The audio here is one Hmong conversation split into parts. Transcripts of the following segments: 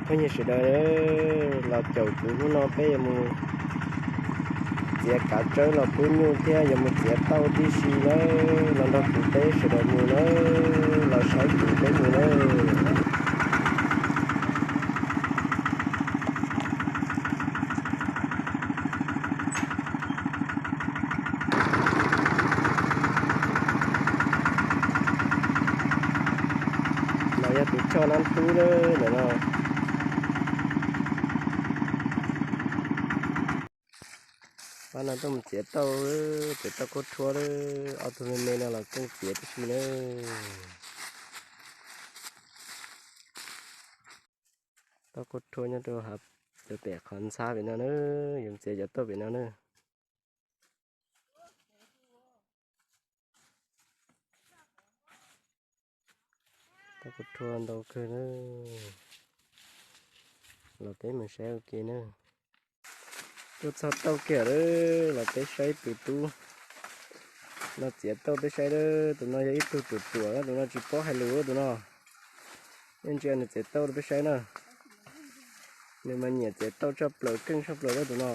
Phooj ywg sawv daws, los caum kuv hnub no peb yuav mus txiav kav tsawb los pub nyuj thiab yuav mus txiav tauj tib si nawb. Los nrog kuv peb sawv daws mus nawb, los saib kuv peb mus nawb. Los yog tus choj nab tub lawm ntawm no. Pab no tuaj mus txiav tauj, txiav tauj kuj rhuav lawm, ob tug me me no los keej txiav tib si nawb. Tauj kuj rhuav nyob rau hav, rau pem qhov ntxhab pem no na, yuav txiav cov tauj pem no na. Tauj kuj rhuav ntau kawg na. Los peb mus saib ua ke na. Tuaj txog tauj kiag lawm, los peb saib tus tub no txiav tauj peb saib lawm. Tus no yog ib tug ruam ruam, tus no tsis paub hais lus tus no. Yeej ntsia nws txiav tauj rau peb saib na. Nws mas nyiam txiav tauj tshaj plaws, keej tshaj plaws lawm tus no.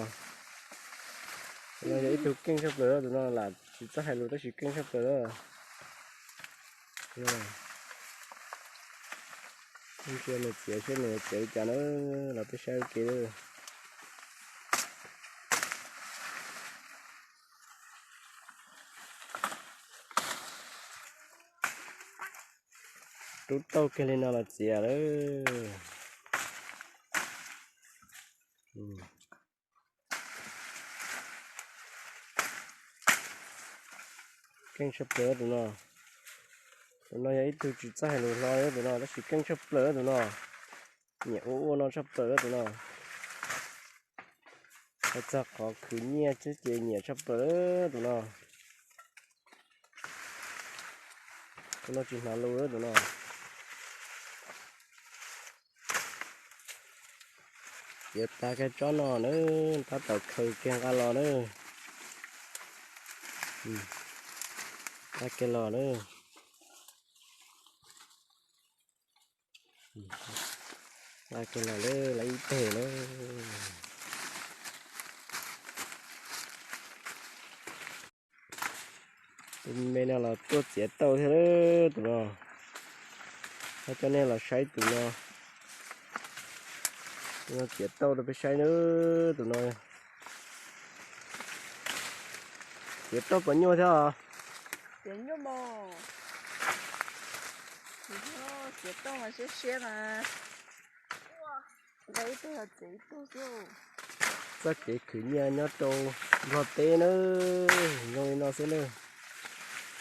Tus no yog ib tug keej tshaj plaws lawm tus no, lam tsis txawj hais lus tab sis keej tshaj plaws lawm. Yeej ntsia nws txiav saib nws txiav li cas na, los peb saib ua ke. Rub tauj kiag li no los txiav lawm. Keej tshaj plaws tus no. Tus no yog ib tug tsis txawj hais lus hlo tus no tab sis keej tshaj plaws tus no. Nyiam ua ua no tshaj plaws tus no. Hais txog qhov khwv nyiaj xwb ces nyiam tshaj plaws tus no. Tus no tsis hnav lus tus no. Txiav tag kiag tsob no na, tab tom khaws kiag nqa los na. Nqa kiag los na. Nqa kiag los lawm, lawv ib teg lawm. Tus me no los tuaj txiav tauj thiab tus no. Hais coj nej los saib tus no. Tus no txiav tauj rau peb saib na, tus no. Txiav tauj puas nyuaj thiab os? Txiav nyuaj mas. Txiav tauj mas siab siab mas. Nqa ib tug los txiav ib tug xwb. Txoj kev khwv nyiaj nyob rau Nplog teb na, zoo li no xwb na.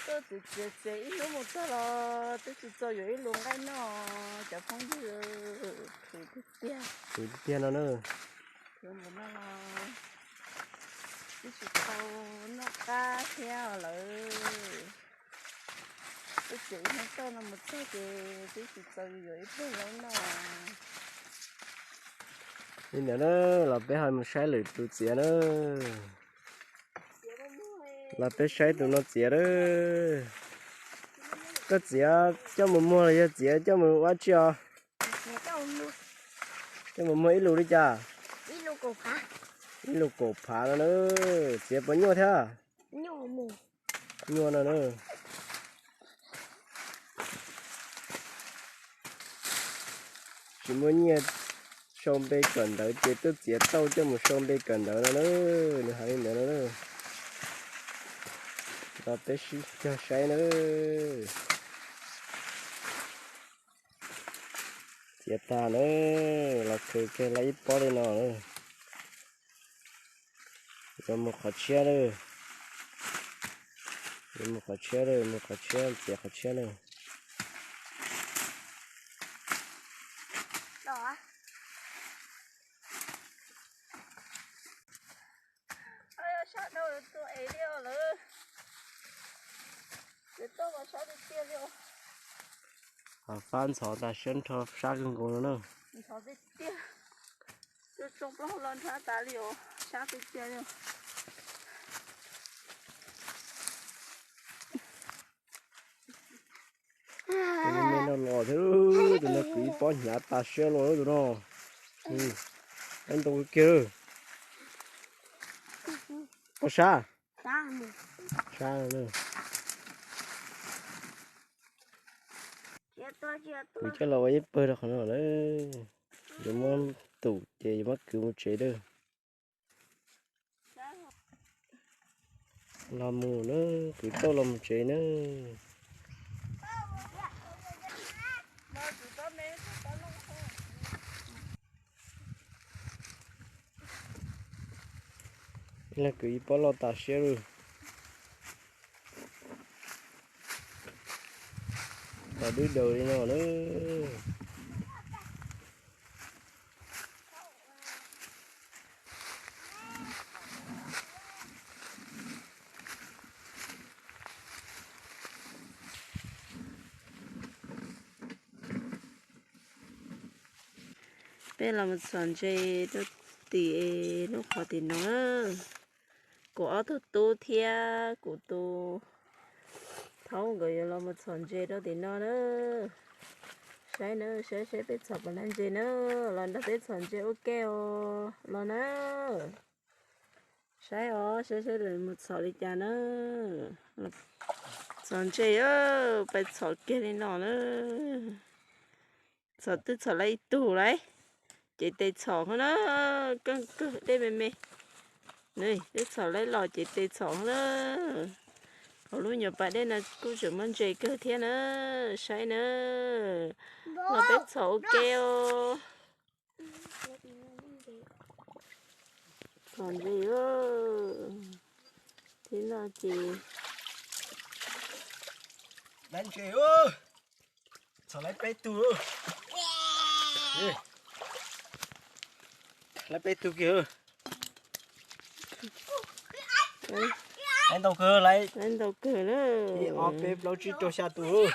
Tuaj txiav txiav txiav ib hnub mus txog los twb tsis txaus yuav ib lub nqaij noj, cov phooj ywg, khwv tiag tiag. Khwv tiag tiag no na. Khwv mus no los twb tsis tau noj qab thiab lawm. Twb txiav ib hnub tauj no mus txog ces twb tsis txaus yuav ib pluag zaub noj. Li ntawd na, los peb ho mus saib lwm tus txiav na. Los peb saib tus no txiav na. Koj txiav coj mus muag los yog txiav coj mus ua dab tsi os? Coj mus muag ib lus li cas? Ib lus kaum phav no na. Txiav puas nyuaj thiab? Nyuaj no na. Tsis muaj nyiaj sau npe kawm ntawv ces tuaj txiav tauj coj mus sau npe kawm ntawv no na. Nws hais li ntawd no na. Los peb sib cog saib na. Txiav tag na, los khaws kiag lawm ib pob li no na. Yuav mus qhov tshiab lawm. Yuav mus qhov tshiab lawm, mus qhov tshiab, txiav qhov tshiab lawm. Ho fab ntxhov tas siab nrho sab kawg nkaus no na. Tsoo plaub hau los nrho tas li os, sab tiag tiag li. Tus me no los thiab, tus no kwv ib pob hnyav tas siab los tus no. Tab ntoo kiag. Pom sab? Sab na. Kuv coj los ua ib pawg rau qhov no lawm. Yuav muab tum ces yuav muab kwv mus tsev lawm. Los mus na, kwv tauj los mus tsev na. Los kwv ib pob loj tas siab lawm. Los dub daws li no na. Peb los mus txhom ntses rau tim lub qhov tim no. Kuv ob tug tub thiab kuv tus thaub nkawd yuav los mus txhom ntses rau tim no na. Saib na, saib saib peb txhom puas tau ntses na. Los nrog peb txhom ntses ua ke os, los na. Saib os, saib saib lawv mus txhom li cas na. Txhom ntses, pais txhom kiag li no na. Txhom twb txhom lawm ib tug lawm, cev tes txhom hov na, keej kawg dej me me. Twb txhom lawm los cev tes txhom hov na. Hauv lub nyuam pas dej no kuj tseem muaj ntses kawg thiab na. Saib na, los peb txhom ua ke os. Txhom ntses, tib no ces txhom lawm peb tug, lawm peb tug kiag. Lawm ntau kawg, lawm ntau kawg na. Ib ob peb plaub tsib rau xya tus.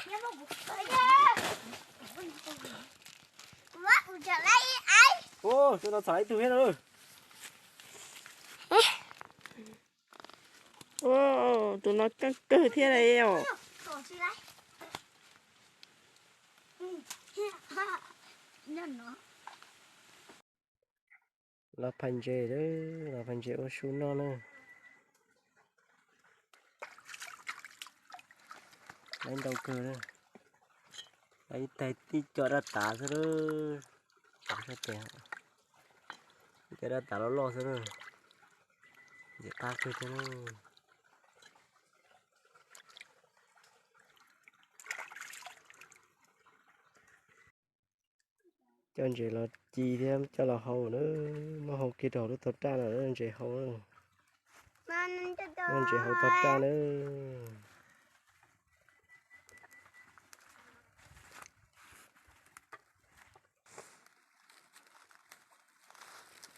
Tus no txhom ib tug thiab na. Tus no keej kawg thiab os. Los phais ntses, los phais ntses ua su noj na. Lawm ntau kawg, lawm ib tais tib co daj tav xwb lawm. Ib co daj tav loj loj xwb lawm. Ntxim qab kawg thiab. Coj ntses los ci thiab coj los hau na, muab hau kiag rau hauv lub tog raj no ntses hau. Muab ntses hau tog raj na.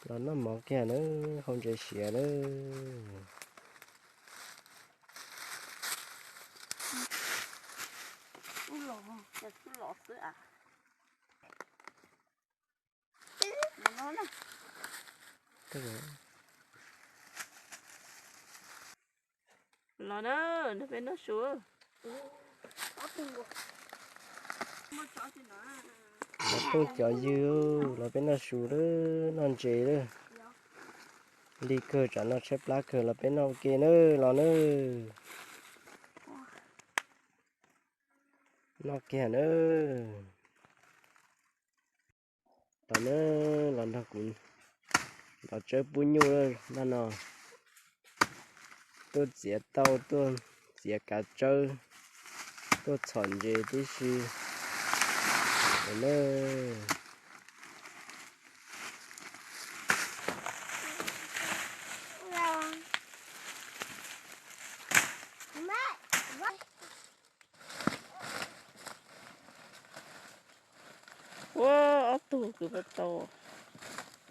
Los noj mov kiag na, hau ntses siav na. Los na, nrog peb noj su. Los phooj cov ywg, los peb noj su lawm, noj ntses lawm. Lig kawg tsam no tshaib plab kawg, los peb noj ua ke nawb, los nawb. Noj kiag nawb. Los nawb, los nrog kuv ntaus tsawb pub nyuj lawm ntag no. Tuaj txiav tau, tuaj txiav kav tsawb, tuaj txhom ntses tib si nawb. Ua ob tug kwv pab tau.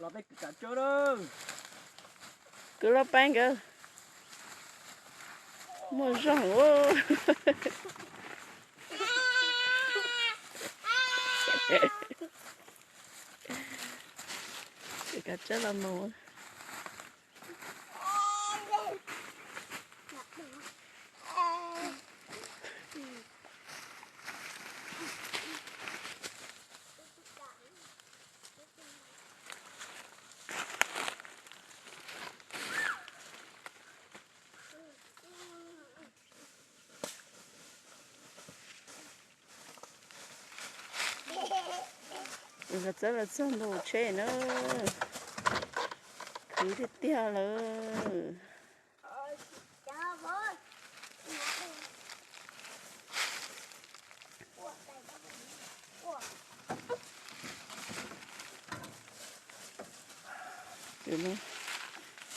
Los peb kwv kav tsawb lawm. Kwv los peb nkawd. Muaj zog. Kwv kav tsawb los mus. Los txog, los txog ntua tsheb na. Khwv tiag tiag lawm.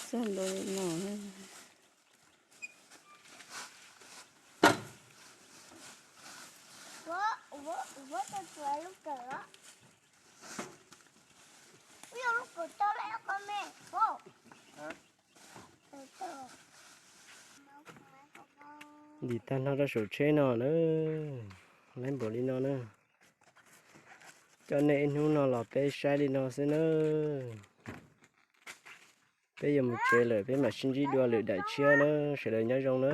Txog ntua li no. Ntim tag nrho rau saum tsheb no na. Laib npaum li no na. Coj nej ib hnub no los peb saib li no xwb na. Peb yuav mus tsev lawm, peb mam sib ntsib dua lwm daim tshiab na. Sawv daws nyob zoo na.